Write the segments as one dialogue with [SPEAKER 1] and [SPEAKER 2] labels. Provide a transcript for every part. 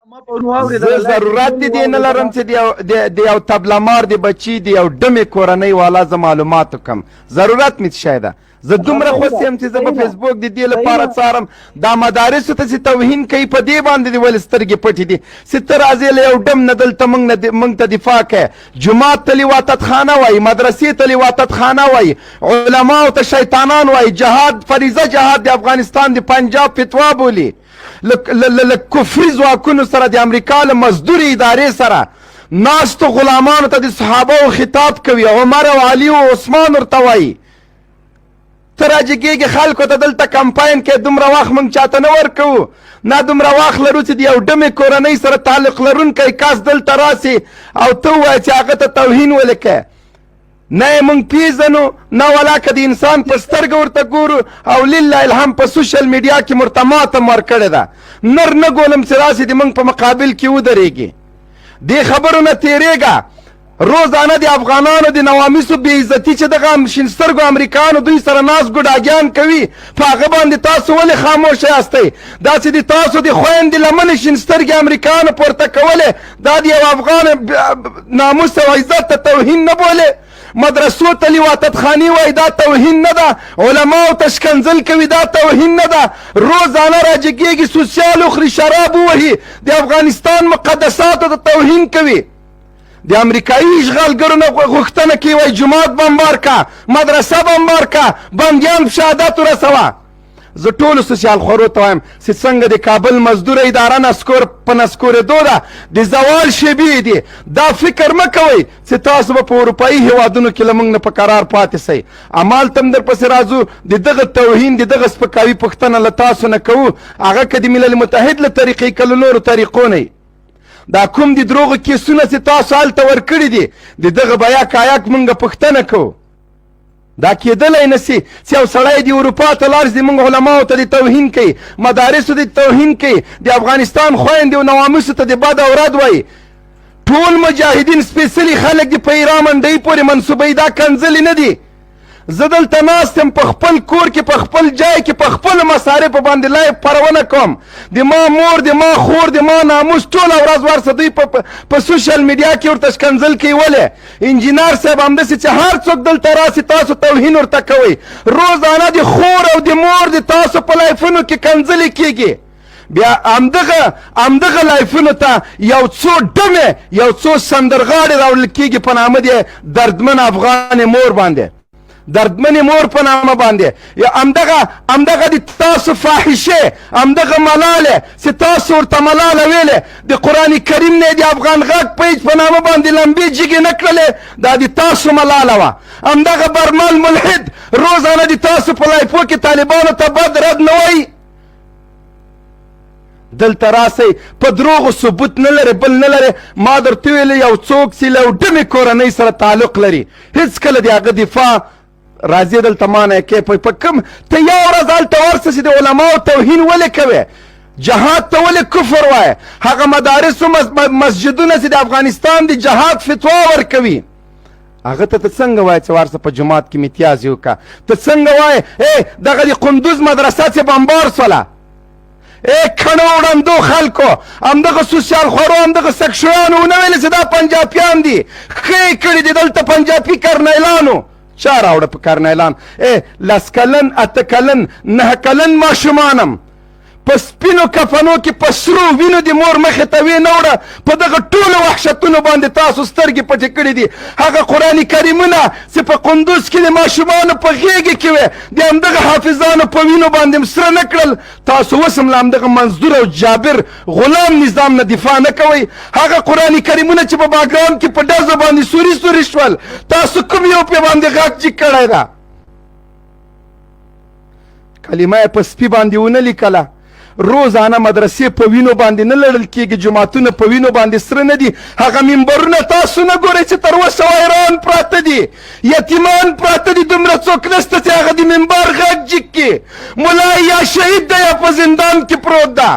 [SPEAKER 1] ما پرون واورېدله
[SPEAKER 2] زه
[SPEAKER 1] لایف
[SPEAKER 2] ضرورت
[SPEAKER 1] ویډیو
[SPEAKER 2] د
[SPEAKER 1] مې
[SPEAKER 2] دې نه
[SPEAKER 1] واورېدله.
[SPEAKER 2] لرم چې د یو تبلمار د بچي د یو ډمې کورنۍ والا زه معلومات وکم، ضرورت مې څه شی ده؟ زه دومره
[SPEAKER 1] صحیح
[SPEAKER 2] خوښ
[SPEAKER 1] ده،
[SPEAKER 2] یم چې زه په
[SPEAKER 1] صحیح ده،
[SPEAKER 2] فیسبوک د دې
[SPEAKER 1] صحیح
[SPEAKER 2] لپاره
[SPEAKER 1] ده.
[SPEAKER 2] څارم. دا مدارسو ته چې توهین کوي، په دې باندې دې ولې سترګې پټې دي چې ته راځې له یو ډم نه دلته موږ نه موږ ته دفاع کوې؟ جومات ته لواطت خانه وایي، مدرسې ته لواطت خانه وایي، علماو ته شیطانان وایي، جهاد فریضه جهاد د افغانستان د پنجاب فتوا بولي، له کفري ځواکونو سره، د امریکا له مزدورې ادارې سره ناستو غلامانو ته د صحابه خطاب کوي، عمر او علي او عثمان ورته وایي. ته راجګېږي خلکو ته دلته کمپاین کې، دومره وخت موږ چاته نه ورکوو، نه دومره وخت لرو چې د یو ډمې کورنۍ سره تعلق لرونکی کس دلته راسي او ته ووایې چې هغه ته توهین ولیکې. نه یې موږ پیژنو، نه ولاکه د انسان په سترګه ورته ګورو، او لله الحمد په سوشل میډیا کې مو ورته ماته هم ورکړې ده. نر نه ګولم چې راسي د موږ په مقابل کې ودرېږي. دې خبرو نه تېرېږه. روزانه د افغانانو د نوامیسو بې عزتي چې دغه شین سترګو امریکانو دوی سره ناست ګوډاګیان کوي، په هغه باندې تاسو ولې خاموش یاستئ؟ دا چې د تاسو د خویندې لمنې شین سترګې امریکانو پورته کولې، دا د یو افغان ناموس او عزت ته توهین نه بولې؟ مدرسو ته لواطت خانې وایي، دا توهین نه ده؟ علماو ته ښکنځل کوي، دا توهین نه ده؟ روزانه راجګېږي، سوسیال وخوري، شراب ووهي، د افغانستان مقدساتو ته توهین کوي، د امریکایي اشغالګرو نه غوښتنه کوي، وایي جومات بمبار کا، مدرسه بمبار کا، بندیان په شهادت ورسوه. زه ټولو سوسیال خورو ته وایم چې څنګه د کابل مزدوره اداره نسکور په نسکورېدو ده، د زوال شیبې دي، دا فکر مه کوئ چې تاسو به په اروپایي هیوادونو کې له موږ نه په قرار پاتې سئ. همالته هم درپسې راځو، د دغه توهین د دغه سپکاوي پوښتنه له تاسو نه کوو، هغه که د ملل متحد له طریقې که له نورو طریقو نه. دا کوم د دروغو کیسونه چې تاسو هلته ورکړي دي، د دغه بیا کایک مونږ پوښتنه کوو. دا کېدلی نه سي چې یو سړی د اروپا ته لاړ سي، موږ علماو ته د توهین کوي، مدارسو د توهین کوي، د افغانستان خویندې او نواموسو ته د بد او رد وایي. ټول مجاهدین سپېڅلي خلک دي، په ایران منډۍ پورې منسوبوي، دا کنځلې نه دي. زه دلته ناست یم په خپل کور کې، په خپل جای کې، په خپلو مصارفو باندې لایف خپرونه کوم. د ما مور، د ما خور، د ما ناموس ټوله ورځ ورسه دوی په سوشل میډیا کې ورته ښکنځل کوي. ولې انجینر صاحب همداسې چې هر څوک دلته راسي تاسو توهین ورته کوئ؟ روزانه د خور او د مور د تاسو په لایفونو کې کنځلې کیږي، بیا همدغه لایفونو ته یو څو ډمې، یو څو سندرغاړې راوړل کیږي په نامه د دردمن افغان مور باندې، دردمنې مور په نامه باندې. یا همدغه د تاسو فاحشې، همدغه ملاله چې تاسو ورته ملاله ویلې، د قرآن کریم نه د افغان غږ پیج په نامه باندې لمبې جګې نه کړلې، دا د تاسو ملاله وه. همدغه برمل ملحد روزانه د تاسو په لایفو کې طالبانو ته بد رد نه وایي. دلته راسئ په دروغو ثبوت نه لري، بل نه لري. ما درته ویل یو څوک چې له ډمې کورنۍ سره تعلق لري هیڅکله د هغه دفاع راځي دلته ما نه کې په کوم ته یو ورځ هلته ورسه چې د علماو توهین ولې کوې، جهاد ته ولې کفر وایې، هغه مدارس او مسجدونه چې د افغانستان د جهاد فتوا ورکوي هغه ته ته څنګه وایې چې ورسه په جومات کې امتیاز وکړه؟ ته څنګه وایې ای دغه د قندوز مدرسه چې بمبار سوله، ای کڼو ړندو خلکو، همدغه سوسیال خورو، همدغه سکشویانو ونه ویل چې دا پنجاپیان دي، ښه یې کړي دي. دلته پنجاپي کرنیلانو چا راوړه په کرنیلان؟ ای لس کلن، اته کلن، نهه کلن ماشومانم په سپینو کفنو کې په سرو وینو د مور مخې ته وې نه وړه. په دغه ټولو وحشتونو باندې تاسو سترګې پټې کړې دي. هغه قرآن کریمونه چې په قندوز کې د ماشومانو په غېږې کې وې، د همدغه حافظانو په وینو باندې هم سره نه کړل. تاسو اوس هم له همدغه منظور او جابر غلام نظام نه دفاع نه کوئ. هغه قرآن کریمونه چې په باګرام کې په ډزو باندې سوري سوري شول، تاسو کوم یو پې باندې غږ جګ کړی ده؟ کلمه یې په سپي باندې ونه لیکله. روزانه مدرسې په وینو باندې نه لړل کېږي، جوماتونه په وینو باندې سره نه دي. هغه منبرونه تاسو نه ګورئ چې تر اوسه ویران پراته دي، یتیمان پراته دي، دومره څوک نشته چې هغه د منبر غږ جګ کړي. ملا یا شهید دی یا په زندان کې پروت ده.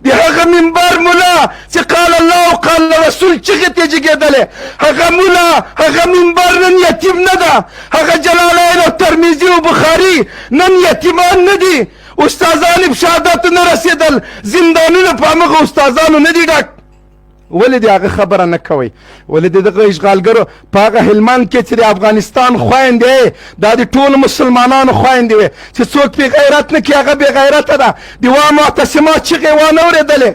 [SPEAKER 2] د هغه منبر مولا چې قال الله او قال رسول چغې ته جګېدلې، هغه مولا، هغه منبر نن یتیم نه ده. هغه جلالین او ترمذي او بخاري نن یتیمان نه دي. استادان یې په شهادت نه رسېدل، زندانونه په همغه استادانو نه دي ډک. ولې د هغه خبره نه کوئ؟ ولې د دغه اشغالګرو په هغه هلمند کې چې د افغانستان خویندې، دا د ټولو مسلمانانو خویندې وې، چې څوک پرې غیرت نه کوي هغه بې غیرته ده. د وا معتصما چیغې وانه اورېدلې.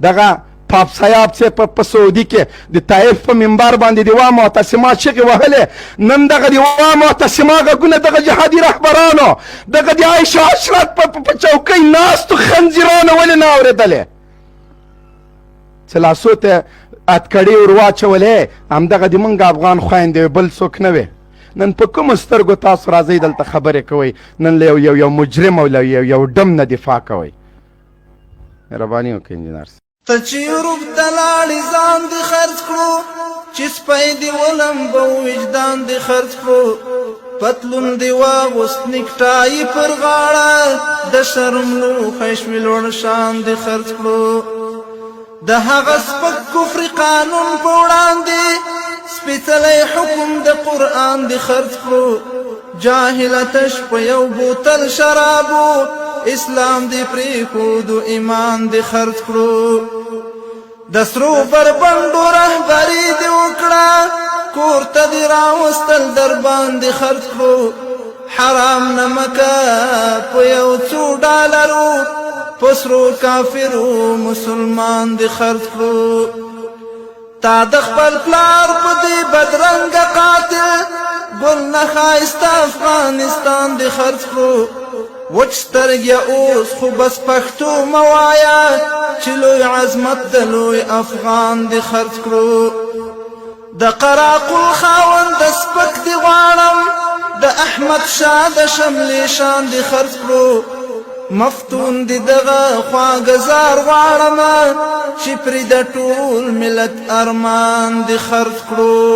[SPEAKER 2] دغه پاپ صاحب چې په سعودي کې د طائف په منبر باندې د وا معتصما چیغې وهلې، نن دغه د وا معتصما غږونه دغه جهادي رهبرانو، دغه د عایشه عشرت په چوکۍ ناستو خنزیرانو ولې نه اورېدلې؟ چې لاسو ته اتکړې ور واچولې، همدغه د مونږ افغان خویندې وې، بل څوک نه وې. نن په کومو سترګو تاسو راځئ دلته خبرې کوئ؟ نن له یو یو مجرم او له یو یو ډم نه دفاع کوئ. مهرباني وکړئ انجینر.
[SPEAKER 1] ته چې یورپ ته لاړې ځان دې خرڅ کړو، چې سپی دې ولمبو وجدان دې خرڅ کړو، پتلون دې واغوست نکټایي پر غاړه، د شرم لوښی شوې لوړ شان دې خرڅ کړو. د هغه سپک کفري قانون په وړاندې سپېڅلی حکم د قرآن دې خرڅ کړو، جاهله تش په یو بوتل شرابو اسلام دې پرېښود ایمان دې خرڅ کړو. د سرو بربنډو رهبري دې وکړه، کور ته دې راوستل در باندې خرڅ کړو، حرام نمکه په یو څو ډالرو په سرو کافرو مسلمان دې خرڅ کړو. تا د خپل پلار په دې بدرنګه قاتل ګل نه ښایسته افغانستان دې خرڅ کړو، وچ سترګې اوس خو بس پښتو مه وایه، چې لوی عظمت د لوی افغان دې خرڅ کړو. د قراقل خاوند د سپک دې غواړم، د احمد شاه د شملې شان دې خرڅ کړو، مفتون دې دغه خواږه زار غواړم، چې پرې د ټول ملت ارمان دې خرڅ کړو.